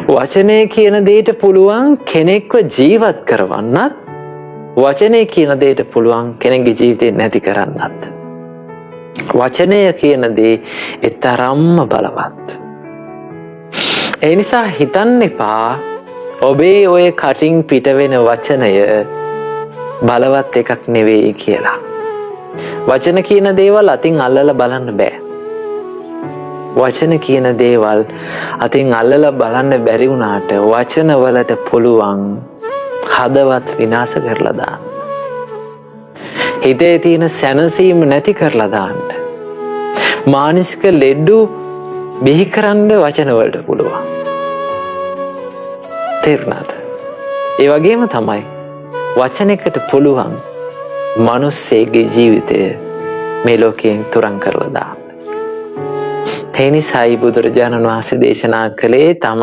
වචනය කියන දේට පුළුවන් කෙනෙක්ව ජීවත් කරවන්නත්, වචනය කියන දේට පුළුවන් කෙනෙක්ගේ ජීවිතේ නැති කරන්නත්. වචනය කියන දේ එතරම්ම බලවත්. ඒ නිසා හිතන්න එපා ඔබේ ඔය කටින් පිට වෙන වචනය බලවත් එකක් නෙවෙයි කියලා. වචන කියන දේවල් අතින් අල්ලලා බලන්න බෑ. වචන කියන දේවල් අතින් අල්ලලා බලන්න බැරි වුණාට වචන වලට පුළුවන් හදවත් විනාශ කරලා දාන්න. හිතේ තියෙන සැනසීම නැති කරලා දාන්න. මානසික ලෙඩ්ඩු බිහි කරන්න වචන වලට පුළුවන්. තේරුණාද? ඒ වගේම තමයි වචනයකට පුළුවන් මනුස්සයෙක්ගේ ජීවිතය මේ ලෝකයෙන් තුරන් කරලා දාන්න. ඒ නිසායි බුදුරජාණන් වහන්සේ දේශනා කළේ තමන්